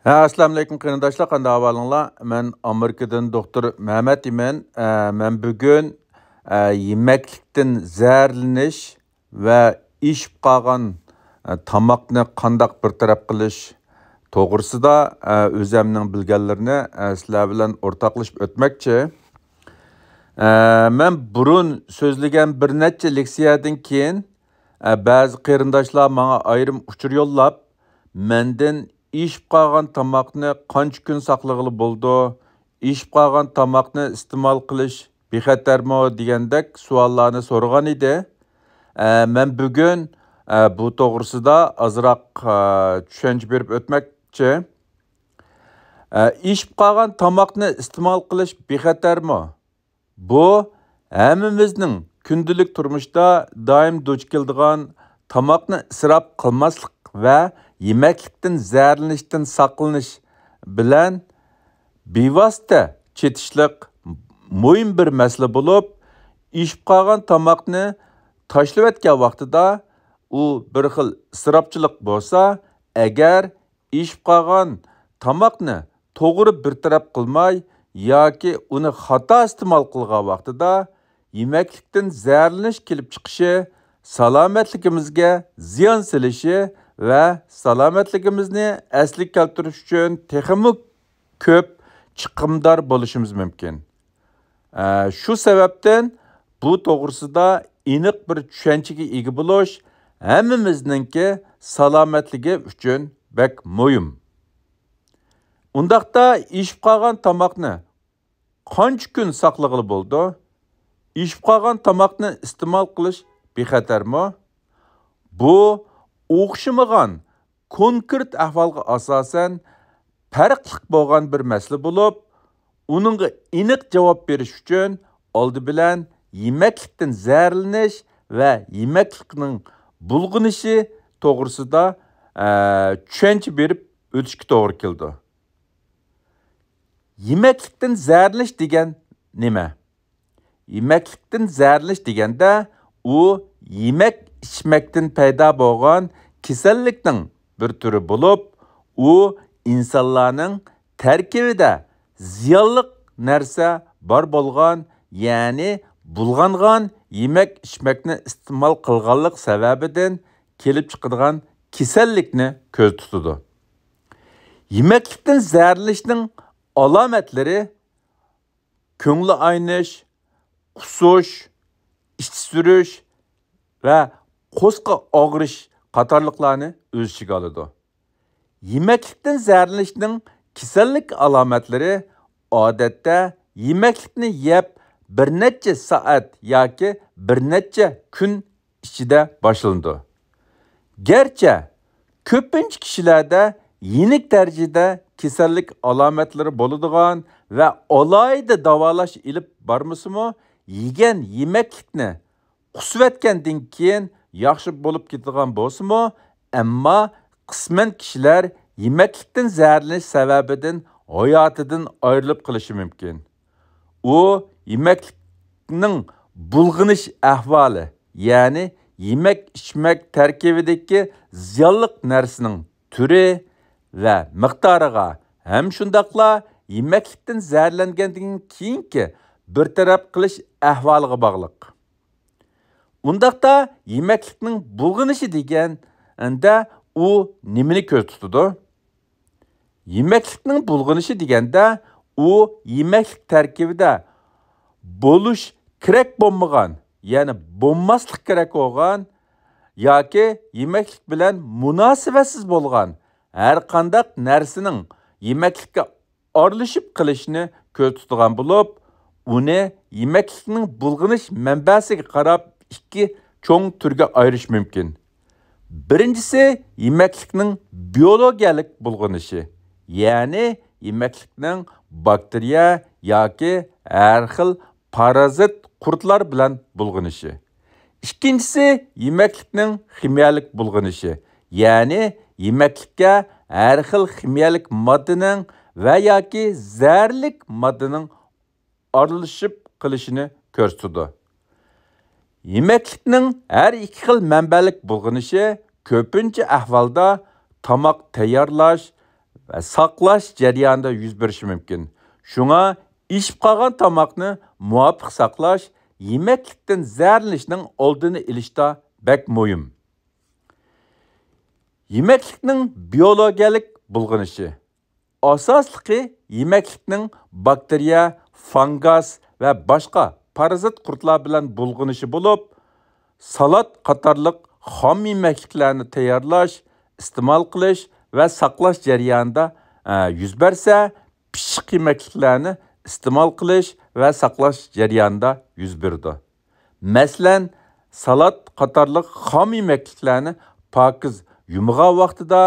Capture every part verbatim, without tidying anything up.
ھە، ئەسسالامۇئەلەيكۇم قېرىنداشلار، قانداق ئەھۋالىڭلار؟ مەن ئامېرىكىدىن دوختۇر مەمەت ئىمەن. ئە، مەن بۈگۈن، ئە، يېمەكلىكتىن زەھەرلىنىش ۋە ئېشىپ قالغان، ئە، تاماقنى قانداق بىر تەرەپ قىلىش توغرىسىدا، ئە، ئۆزەمنىڭ بىلگەنلىرىنى، ئە، سىلەر بىلەن ئورتاقلىشىپ ئۆتمەكچى. ئە، مەن بۇرۇن سۆزلىگەن بىر نەچچە لېكسىيەدىن كېيىن، ئە، بەزى قېرىنداشلار ماڭا ئايرىم ئۇچۇر يوللاپ، مەندىن ئېشىپ قالغان تاماقنى قانچە كۈن ساقلىغىلى بولىدۇ؟ ئېشىپ قالغان تاماقنى ئىستېمال قىلىش بىخەتەرمۇ؟ دېگەندەك سوئاللارنى سورىغان ئىدى. ئە، مەن بۈگۈن، ئە، بۇ توغرىسىدا ئازراق، ئە، چۈشەنچە بېرىپ ئۆتمەكچى. ئە، ئېشىپ قالغان تاماقنى ئىستېمال قىلىش بىخەتەرمۇ؟ بۇ ھەممىمىزنىڭ كۈندىلىك تۇرمۇشتا دائىم دۇچ كېلىدىغان تاماقنى ئىسراپ قىلماسلىق ۋە يېمەكلىكتىن زەھەرلىنىشتىن ساقلىنىش بىلەن بىۋاسىتە چېتىشلىق مۇھىم بىر مەسىلە بولۇپ، ئېشىپ قالغان تاماقنى تاشلىۋەتكەن ۋاقتىدا ئۇ بىر خىل ئىسراپچىلىق بولسا، ئەگەر ئېشىپ قالغان تاماقنى توغرا بىر تەرەپ قىلماي ياكى ئۇنى خاتا ئىستېمال قىلغان ۋاقتىدا يېمەكلىكتىن زەھەرلىنىش كېلىپ چىقىشى، سالامەتلىكىمىزگە زىيان سېلىشى ۋە سالامەتلىكىمىزنى ئەسلىگە كەلتۈرۈش ئۈچۈن تېخىمۇ كۆپ چىقىمدار بولۇشىمىز مۇمكىن. ئە، شۇ سەۋەبتىن بۇ توغرىسىدا ئېنىق بىر چۈشەنچىگە ئىگە بولۇش ھەممىمىزنىڭكى سالامەتلىكى ئۈچۈن بەك مۇھىم. ئۇنداقتا ئېشىپ قالغان تاماقنى قانچە كۈن ساقلىغىلى بولىدۇ؟ ئېشىپ قالغان تاماقنى ئىستېمال قىلىش بىخەتەرمۇ؟ بۇ ئوخشىمىغان كونكرېت ئەھۋالغا ئاساسەن پەرقلىق بولغان بىر مەسىلە بولۇپ، ئۇنىڭغا ئېنىق جاۋاب بېرىش ئۈچۈن ئالدى بىلەن يېمەكلىكتىن زەھەرلىنىش ۋە يېمەكلىكنىڭ بۇلغىنىشى توغرىسىدا، ئە، چۈشەنچە بېرىپ ئۆتۈشكە توغرا كېلىدۇ. يېمەكلىكتىن زەھەرلىنىش دېگەن نېمە؟ يېمەكلىكتىن زەھەرلىنىش دېگەندە، ئۇ يېمەك ئىچمەكتىن پەيدا بولغان كېسەللىكنىڭ بىر تۈرى بولۇپ، ئۇ ئىنسانلارنىڭ تەركىبىدە زىيانلىق نەرسە بار بولغان، يەنى بۇلغانغان يېمەك ئىچمەكنى ئىستېمال قىلغانلىق سەۋەبىدىن كېلىپ چىقىدىغان كېسەللىكنى كۆزدە تۇتىدۇ. يېمەكلىكتىن زەھەرلىنىشنىڭ ئالامەتلىرى كۆڭلى ئاينىش، قۇسۇش، ئىچ سۈرۈش ۋە قورسىقى ئاغرىش قاتارلىقلارنى ئۆز ئىچىگە ئالىدۇ. يېمەكلىكتىن زەھەرلىنىشنىڭ كېسەللىك ئالامەتلىرى ئادەتتە يېمەكلىكنى يەپ بىر نەچچە سائەت ياكى بىر نەچچە كۈن ئىچىدە باشلىنىدۇ. گەرچە كۆپىنچە كىشىلەردە يېنىك دەرىجىدە كېسەللىك ئالامەتلىرى بولىدىغان ۋە ئالاھىدە داۋالاش ئېلىپ بارمىسىمۇ، يېگەن يېمەكلىكنى قۇسۇۋەتكەندىن كېيىن ياخشى بولۇپ كېتىدىغان بولسىمۇ، ئەمما قىسمەن كىشىلەر يېمەكلىكتىن زەھەرلىنىش سەۋەبىدىن ھاياتىدىن ئايرىلىپ قېلىشى مۇمكىن. ئۇ يېمەكلىكنىڭ بۇلغىنىش ئەھۋالى، يەنى يېمەك ئىچمەك تەركىبىدىكى زىيانلىق نەرسىنىڭ تۈرى ۋە مىقدارىغا ھەم شۇنداقلا يېمەكلىكتىن زەھەرلەنگەندىن كېيىنكى بىر تەرەپ قىلىش ئەھۋالىغا باغلىق. ئۇنداقتا يېمەكلىكنىڭ بۇلغىنىشى دېگەندە ئۇ نېمىنى كۆزدە تۇتىدۇ؟ يېمەكلىكنىڭ بۇلغىنىشى دېگەندە ئۇ يېمەكلىك تەركىبىدە بولۇش كېرەك بولمىغان، يەنى بولماسلىق كېرەك بولغان ياكى يېمەكلىك بىلەن مۇناسىۋەتسىز بولغان ھەرقانداق نەرسىنىڭ يېمەكلىككە ئارىلىشىپ قېلىشىنى كۆزدە تۇتىدىغان بولۇپ، ئۇنى يېمەكلىكنىڭ بۇلغىنىش مەنبەسىگە قاراپ ئىككى چوڭ تۈرگە ئايرىش مۇمكىن. بىرىنچىسى يېمەكلىكنىڭ بىيولوگىيەلىك بۇلغىنىشى، يەنى يېمەكلىكنىڭ باكتېرىيە ياكى ھەر خىل پارازىت قۇرتلار بىلەن بۇلغىنىشى. ئىككىنچىسى يېمەكلىكنىڭ خىمىيەلىك بۇلغىنىشى، يەنى يېمەكلىككە ھەر خىل خىمىيەلىك ماددىنىڭ ۋە ياكى زەھەرلىك ماددىنىڭ ئارىلىشىپ قېلىشىنى كۆرسىتىدۇ. يېمەكلىكنىڭ ھەر ئىككى خىل مەنبەلىك بۇلغىنىشى كۆپىنچە ئەھۋالدا تاماق تەييارلاش ۋە ساقلاش جەريانىدا يۈز بېرىشى مۇمكىن. شۇڭا ئېشىپ قالغان تاماقنى مۇۋاپىق ساقلاش يېمەكلىكتىن زەھەرلىنىشنىڭ ئالدىنى ئېلىشتا بەك مۇھىم. يېمەكلىكنىڭ بىيولوگىيەلىك بۇلغىنىشى. ئاساسلىقى يېمەكلىكنىڭ باكتېرىيە، فانگاس ۋە باشقا پارازىت قۇرتلار بىلەن بۇلغىنىشى بولۇپ، سالات قاتارلىق خام يېمەكلىكلەرنى تەييارلاش، ئىستېمال قىلىش ۋە ساقلاش جەريانىدا، ئە، يۈز بەرسە، پىششىق يېمەكلىكلەرنى ئىستېمال قىلىش ۋە ساقلاش جەريانىدا يۈز بېرىدۇ. مەسىلەن، سالات قاتارلىق خام يېمەكلىكلەرنى پاكىز يۇمىغان ۋاقتىدا،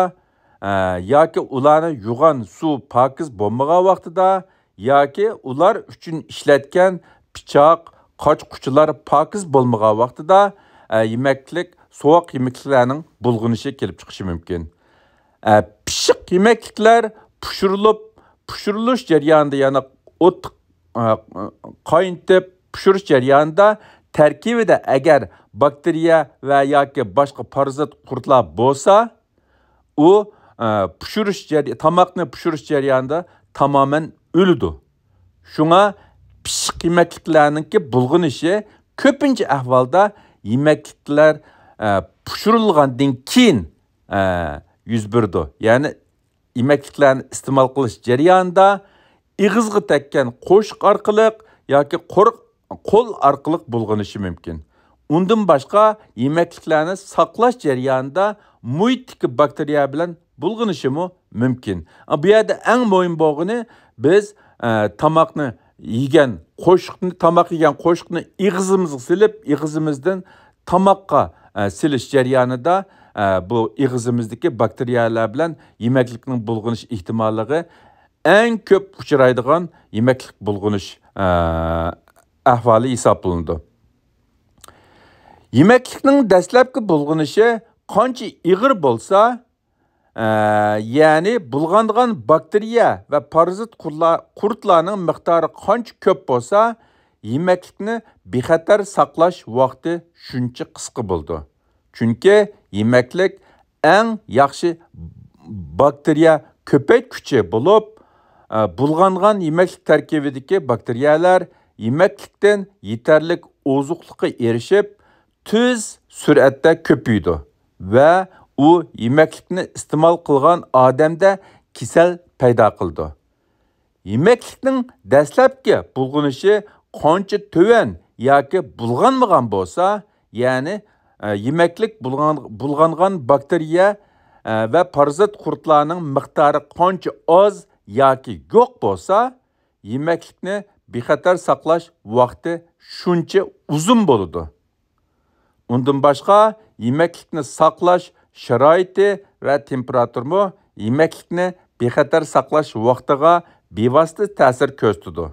ئە، ياكى ئۇلارنى يۇغان سۇ پاكىز بولمىغان ۋاقتىدا، ياكى ئۇلار ئۈچۈن ئىشلەتكەن پىچاق، قاچ-قۇچىلار پاكىز بولمىغان ۋاقتىدا، ئە، يېمەكلىك، سوغۇق يېمەكلىكلەرنىڭ بۇلغىنىشى كېلىپ چىقىشى مۇمكىن. ئە، پىششىق يېمەكلىكلەر پىشۇرۇلۇپ، پىشۇرۇلۇش جەريانىدا، يەنى ئوت، ئە، قاينىتىپ پىشۇرۇش جەريانىدا تەركىبىدە ئەگەر باكتېرىيە ۋە ياكى باشقا پارازىت قۇرتلار بولسا، ئۇ، ئە، پىشۇرۇش جەري-، تاماقنى پىشۇرۇش جەريانىدا تامامەن ئۆلىدۇ. شۇڭا پىششىق يېمەكلىكلەرنىڭكى بۇلغىنىشى كۆپىنچە ئەھۋالدا يېمەكلىكلەر، ئە، پىشۇرۇلغاندىن كېيىن، ئە، يۈز بېرىدۇ. يەنى يېمەكلىكلەرنى ئىستېمال قىلىش جەريانىدا ئېغىزغا تەگكەن قوشۇق ئارقىلىق ياكى قور-، قول ئارقىلىق بۇلغىنىشى مۇمكىن. ئۇندىن باشقا يېمەكلىكلەرنى ساقلاش جەريانىدا مۇھىتتىكى باكتېرىيە بىلەن بۇلغىنىشىمۇ مۇمكىن. بۇ يەردە ئەڭ مۇھىم بولغىنى بىز، ئە، تاماقنى يېگەن قوشۇقنى، تاماق يېگەن قوشۇقنى ئېغىزىمىزغا سېلىپ، ئېغىزىمىزدىن تاماققا، ئە، سېلىش جەريانىدا، ئە، بۇ ئېغىزىمىزدىكى باكتېرىيەلەر بىلەن يېمەكلىكنىڭ بۇلغىنىش ئېھتىماللىقى ئەڭ كۆپ ئۇچرايدىغان يېمەكلىك بۇلغىنىش، ئە، ئەھۋالى ھېسابلىنىدۇ. يېمەكلىكنىڭ دەسلەپكى بۇلغىنىشى قانچە ئېغىر بولسا، ئە، يەنى بۇلغانغان باكتېرىيە ۋە پارازىت قۇرلا-، قۇرتلارنىڭ مىقدارى قانچە كۆپ بولسا، يېمەكلىكنى بىخەتەر ساقلاش ۋاقتى شۇنچە قىسقا بولىدۇ. چۈنكى يېمەكلىك ئەڭ ياخشى باكتېرىيە كۆپەيتكۈچى بولۇپ، ئە، بۇلغانغان يېمەكلىك تەركىبىدىكى باكتېرىيەلەر يېمەكلىكتىن يېتەرلىك ئوزۇقلۇققا ئېرىشىپ، تېز سۈرئەتتە كۆپىيىدۇ ۋە ئۇ يېمەكلىكنى ئىستېمال قىلغان ئادەمدە كېسەل پەيدا قىلىدۇ. يېمەكلىكنىڭ دەسلەپكى بۇلغىنىشى قانچە تۆۋەن ياكى بۇلغانمىغان بولسا، يەنى، ئە، يېمەكلىك بۇلغان-، بۇلغانغان باكتېرىيە، ئە، ۋە پارازىت قۇرتلارنىڭ مىقدارى قانچە ئاز ياكى يوق بولسا، يېمەكلىكنى بىخەتەر ساقلاش ۋاقتى شۇنچە ئۇزۇن بولىدۇ. ئۇندىن باشقا، يېمەكلىكنى ساقلاش شارائىتى ۋە تېمپېراتۇرىمۇ يېمەكلىكنى بىخەتەر ساقلاش ۋاقتىغا بىۋاسىتە تەسىر كۆرسىتىدۇ.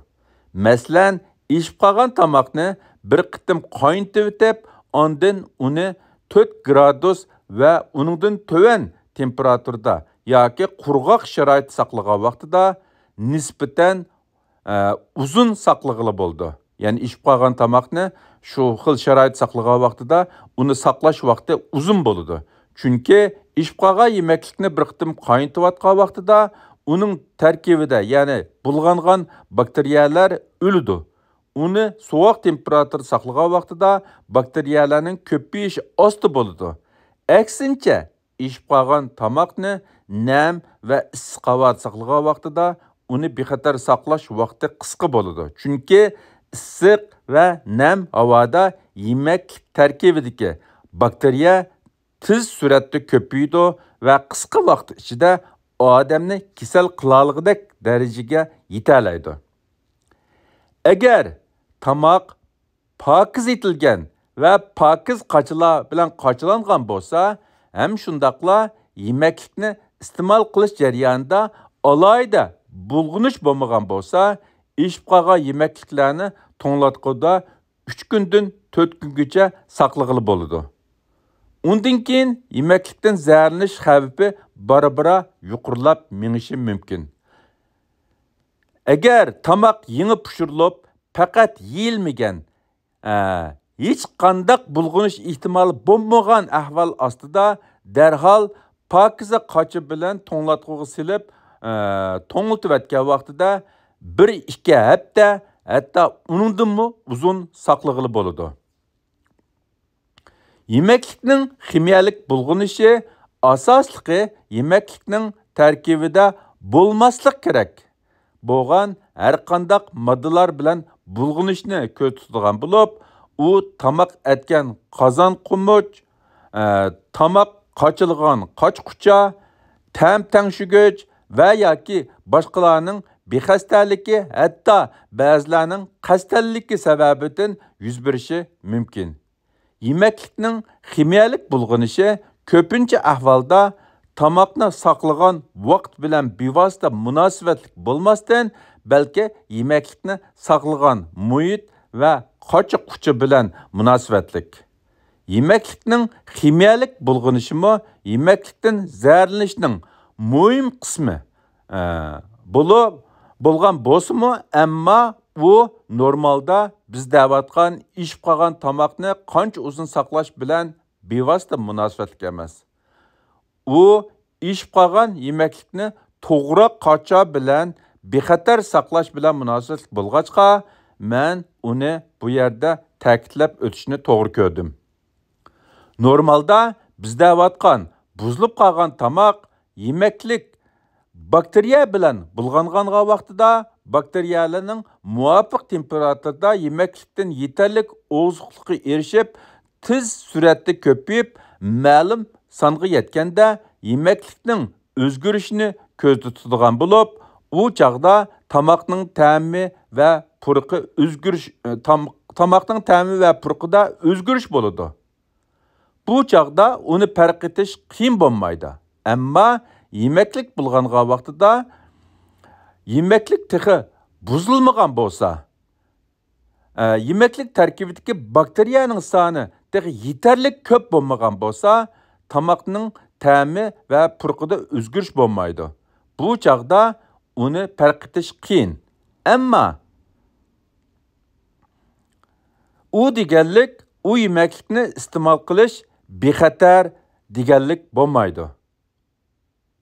مەسىلەن، ئېشىپ قالغان تاماقنى بىر قېتىم قاينىتىۋېتىپ، ئاندىن ئۇنى تۆت گرادۇس ۋە ئۇنىڭدىن تۆۋەن تېمپېراتۇرىدا ياكى قۇرغاق شارائىتتا ساقلىغان ۋاقتىدا نىسبەتەن ئە، ئۇزۇن ساقلىغىلى بولىدۇ. يەنى ئېشىپ قالغان تاماقنى شۇ خىل شارائىتتا ساقلىغان ۋاقتىدا ئۇنى ساقلاش ۋاقتى ئۇزۇن بولىدۇ. چۈنكى ئېشىپ قالغان يېمەكلىكنى بىر قېتىم قاينىتىۋاتقان ۋاقتىدا ئۇنىڭ تەركىبىدە، يەنى بۇلغانغان باكتېرىيەلەر ئۆلىدۇ. ئۇنى سوغۇق تېمپېراتۇرىدا ساقلىغان ۋاقتىدا باكتېرىيەلەرنىڭ كۆپىيىشى ئاستا بولىدۇ. ئەكسىنچە، ئېشىپ قالغان تاماقنى نەم ۋە ئىسسىق ھاۋادا ساقلىغان ۋاقتىدا ئۇنى بىخەتەر ساقلاش ۋاقتى قىسقا بولىدۇ. چۈنكى ئىسسىق ۋە نەم ھاۋادا يېمەكلىك تەركىبىدىكى باكتېرىيە تېز سۈرئەتتە كۆپىيىدۇ ۋە قىسقا ۋاقىت ئىچىدە ئادەمنى كېسەل قىلالىغۇدەك دەرىجىگە يېتەلەيدۇ. ئەگەر تاماق پاكىز ئېتىلگەن ۋە پاكىز قاچىلار بىلەن قاچىلانغان بولسا، ھەم شۇنداقلا يېمەكلىكنى ئىستېمال قىلىش جەريانىدا ئالاھىدە بۇلغىنىش بولمىغان بولسا، ئېشىپ قالغان يېمەكلىكلەرنى توڭلاتقۇدا ئۈچ كۈندىن تۆت كۈنگىچە ساقلىغىلى بولىدۇ. ئۇندىن كېيىن يېمەكلىكتىن زەھەرلىنىش خەۋپى بارا-بارا يۇقىرىلاپ مېڭىشى مۇمكىن. ئەگەر تاماق يېڭى پىشۇرۇلۇپ، پەقەت يېيىلمىگەن، ئە، ھېچقانداق بۇلغىنىش ئېھتىمالى بولمىغان ئەھۋال ئاستىدا دەرھال پاكىزە قاچا بىلەن توڭلاتقۇغا سېلىپ، ئە، توڭلىتىۋەتكەن ۋاقتىدا بىر ئىككى ھەپتە، ھەتتا ئۇنىڭدىنمۇ ئۇزۇن ساقلىغىلى بولىدۇ. يېمەكلىكنىڭ خىمىيەلىك بۇلغىنىشى ئاساسلىقى يېمەكلىكنىڭ تەركىبىدە بولماسلىق كېرەك بولغان ھەرقانداق ماددىلار بىلەن بۇلغىنىشنى كۆزىتىدىغان بولۇپ، ئۇ تاماق ئەتكەن قازان قومۇچ، ئە، تاماق قاچىلىغان قاچا-قۇچا، تەم تەڭشىگۈچ ۋە ياكى باشقىلارنىڭ بىخەستەلىكى، ھەتتا بەزىلەرنىڭ قەستەنلىكى سەۋەبىدىن يۈز بېرىشى مۇمكىن. يېمەكلىكنىڭ خىمىيەلىك بۇلغىنىشى كۆپىنچە ئەھۋالدا تاماقنى ساقلىغان ۋاقىت بىلەن بىۋاسىتە مۇناسىۋەتلىك بولماستىن، بەلكى يېمەكلىكنى ساقلىغان مۇھىت ۋە قاچا-قۇچا بىلەن مۇناسىۋەتلىك. يېمەكلىكنىڭ خىمىيەلىك بۇلغىنىشىمۇ يېمەكلىكتىن زەھەرلىنىشنىڭ مۇھىم قىسمى، ئە، بولۇپ، بولغان بولسىمۇ، ئەمما ئۇ نورمالدا بىز دەۋاتقان ئىشىپ قالغان تاماقنى قانچە ئۇزۇن ساقلاش بىلەن بىۋاسىتە مۇناسىۋەتلىك ئەمەس. ئۇ ئىشىپ قالغان يېمەكلىكنى توغرا قاچا بىلەن بىخەتەر ساقلاش بىلەن مۇناسىۋەتلىك بولغاچقا، مەن ئۇنى بۇ يەردە تەكىتلەپ ئۆتۈشنى توغرا كۆردۈم. نورمالدا بىز دەۋاتقان بۇزۇلۇپ قالغان تاماق، يېمەكلىك باكتېرىيە بىلەن بۇلغانغانغا ۋاقتىدا، باكتېرىيەلەرنىڭ مۇۋاپىق تېمپېراتۇرىدا يېمەكلىكتىن يېتەرلىك ئوزۇقلۇققا ئېرىشىپ، تېز سۈرئەتتە كۆپىيىپ، مەلۇم سانغا يەتكەندە، يېمەكلىكنىڭ ئۆزگىرىشىنى كۆزدە تۇتىدىغان بولۇپ، ئۇ چاغدا تاماقنىڭ تەمى ۋە پۇرىقى ئۆزگىرىش، تام-، تاماقنىڭ تەمى ۋە پۇرىقىدا ئۆزگىرىش بولىدۇ. بۇ چاغدا ئۇنى پەرق ئېتىش قىيىن بولمايدۇ. ئەمما يېمەكلىك بۇلغانغان ۋاقتىدا يېمەكلىك تېخى بۇزۇلمىغان بولسا، ئە، يېمەكلىك تەركىبىدىكى باكتېرىيەنىڭ سانى تېخى يېتەرلىك كۆپ بولمىغان بولسا، تاماقنىڭ تەمى ۋە پۇرىقىدا ئۆزگىرىش بولمايدۇ. بۇ چاغدا ئۇنى پەرق ئېتىش قىيىن. ئەمما ئۇ دېگەنلىك، ئۇ يېمەكلىكنى ئىستېمال قىلىش بىخەتەر دېگەنلىك بولمايدۇ.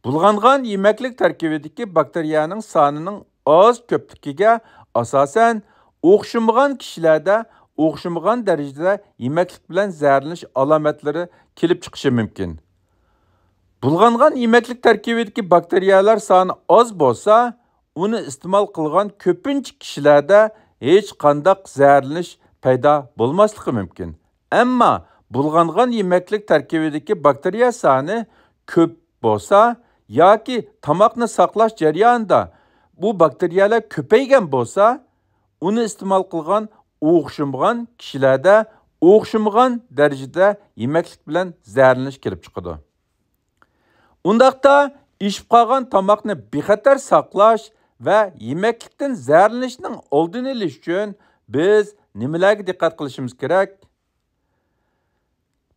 بۇلغانغان يېمەكلىك تەركىبىدىكى باكتېرىيەنىڭ سانىنىڭ ئاز كۆپلۈكىگە ئاساسەن، ئوخشىمىغان كىشىلەردە ئوخشىمىغان دەرىجىدە يېمەكلىك بىلەن زەھەرلىنىش ئالامەتلىرى كېلىپ چىقىشى مۇمكىن. بۇلغانغان يېمەكلىك تەركىبىدىكى باكتېرىيەلەر سانى ئاز بولسا، ئۇنى ئىستېمال قىلغان كۆپىنچە كىشىلەردە ھېچقانداق زەھەرلىنىش پەيدا بولماسلىقى مۇمكىن. ئەمما بۇلغانغان يېمەكلىك تەركىبىدىكى باكتېرىيە سانى كۆپ بولسا ياكى تاماقنى ساقلاش جەريانىدا بۇ باكتېرىيەلەر كۆپەيگەن بولسا، ئۇنى ئىستېمال قىلغان ئوخشىمىغان كىشىلەردە ئوخشىمىغان دەرىجىدە يېمەكلىك بىلەن زەھەرلىنىش كېلىپ چىقىدۇ. ئۇنداقتا ئىشىپ قالغان تاماقنى بىخەتەر ساقلاش ۋە يېمەكلىكتىن زەھەرلىنىشنىڭ ئالدىنى ئېلىش ئۈچۈن بىز نېمىلەرگە دىققەت قىلىشىمىز كېرەك؟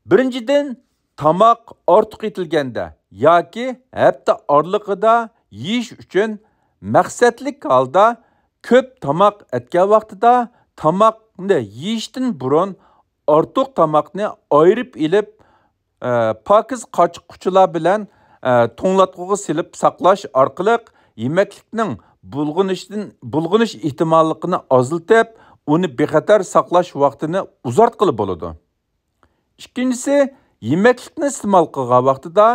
بىرىنچىدىن، تاماق ئارتۇق يېتىلگەندە ياكى ھەپتە ئارىلىقىدا يېيىش ئۈچۈن مەقسەتلىك ھالدا كۆپ تاماق ئەتكەن ۋاقتىدا تاماقنى يېيىشتىن بۇرۇن ئارتۇق تاماقنى ئايرىپ ئېلىپ، ئە، پاكىز قاچا-قۇچىلار بىلەن، ئە، توڭلاتقۇغا سېلىپ ساقلاش ئارقىلىق يېمەكلىكنىڭ بۇلغىنىشتىن، بۇلغىنىش ئېھتىماللىقىنى ئازلىتىپ، ئۇنى بىخەتەر ساقلاش ۋاقتىنى ئۇزارتقىلى بولىدۇ. ئىككىنچىسى، يېمەكلىكنى ئىستېمال قىلغان ۋاقتىدا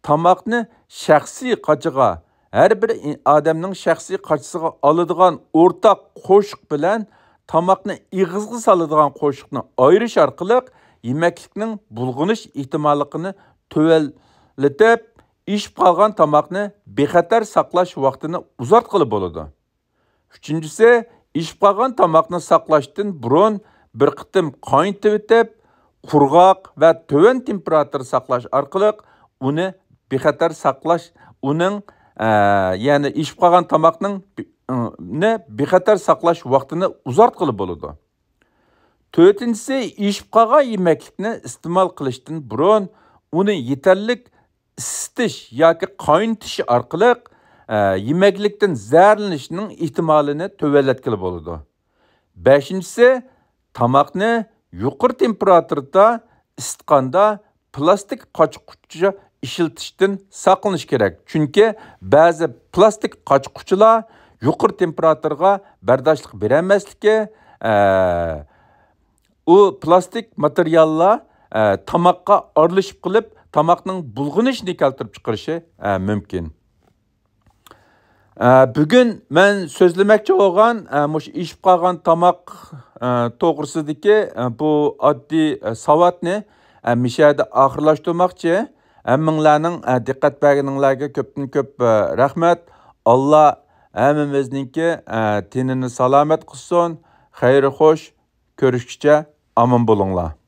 تاماقنى شەخسىي قاچىغا، ھەر بىر ئى-، ئادەمنىڭ شەخسىي قاچىسىغا ئالىدىغان ئورتاق قوشۇق بىلەن تاماقنى ئېغىزغا سالىدىغان قوشۇقنى ئايرىش ئارقىلىق يېمەكلىكنىڭ بۇلغىنىش ئېھتىماللىقىنى تۆۋەنلىتىپ، ئېشىپ قالغان تاماقنى بىخەتەر ساقلاش ۋاقتىنى ئۇزارتقىلى بولىدۇ. ئۈچىنچىسى، ئېشىپ قالغان تاماقنى ساقلاشتىن بۇرۇن بىر قېتىم قاينىتىۋېتىپ، قۇرغاق ۋە تۆۋەن تېمپېراتۇرا ساقلاش ئارقىلىق ئۇنى بىخەتەر ساقلاش، ئۇنىڭ، ئە، يەنى ئېشىپ قالغان تاماقنىڭ بى-، نى بىخەتەر ساقلاش ۋاقتىنى ئۇزارتقىلى بولىدۇ. تۆتىنچىسى، ئېشىپ قالغان يېمەكلىكنى ئىستېمال قىلىشتىن بۇرۇن ئۇنى يېتەرلىك ئىسسىتىش ياكى قاينىتىش ئارقىلىق، ئە، يېمەكلىكتىن زەھەرلىنىشنىڭ ئېھتىمالىنى تۆۋەنلەتكىلى بولىدۇ. بەشىنچىسى، تاماقنى يۇقىرى تېمپېراتۇرىدا ئىسسىتقاندا پىلاستىك قاچا-قۇچا ئىشلىتىشتىن ساقلىنىش كېرەك. چۈنكى بەزى پىلاستىك قاچا-قۇچىلار يۇقىرى تېمپېراتۇرىغا بەرداشلىق بېرەلمەسلىكى، ئە، ئۇ پىلاستىك ماتېرىياللار، ئە، تاماققا ئارىلىشىپ قېلىپ، تاماقنىڭ بۇلغىنىشىنى كەلتۈرۈپ چىقىرىشى، ئە، مۇمكىن. ئە، بۈگۈن مەن سۆزلىمەكچى بولغان، ئە، مۇشۇ ئېشىپ قالغان تاماق، ئە، توغرىسىدىكى، ئە، بۇ ئاددىي، ئە، ساۋاتنى، ئە، مۇشۇ يەردە ئاخىرلاشتۇرماقچى. ھەممىڭلارنىڭ، ئە، دىققەت بەرگىنىڭلارغا كۆپتىن كۆپ، ئە، رەھمەت. ئاللا ھەممىمىزنىڭكى، ئە، تېنىنى سالامەت قىلسۇن. خەير خوش. كۆرۈشكىچە ئامان بولۇڭلار.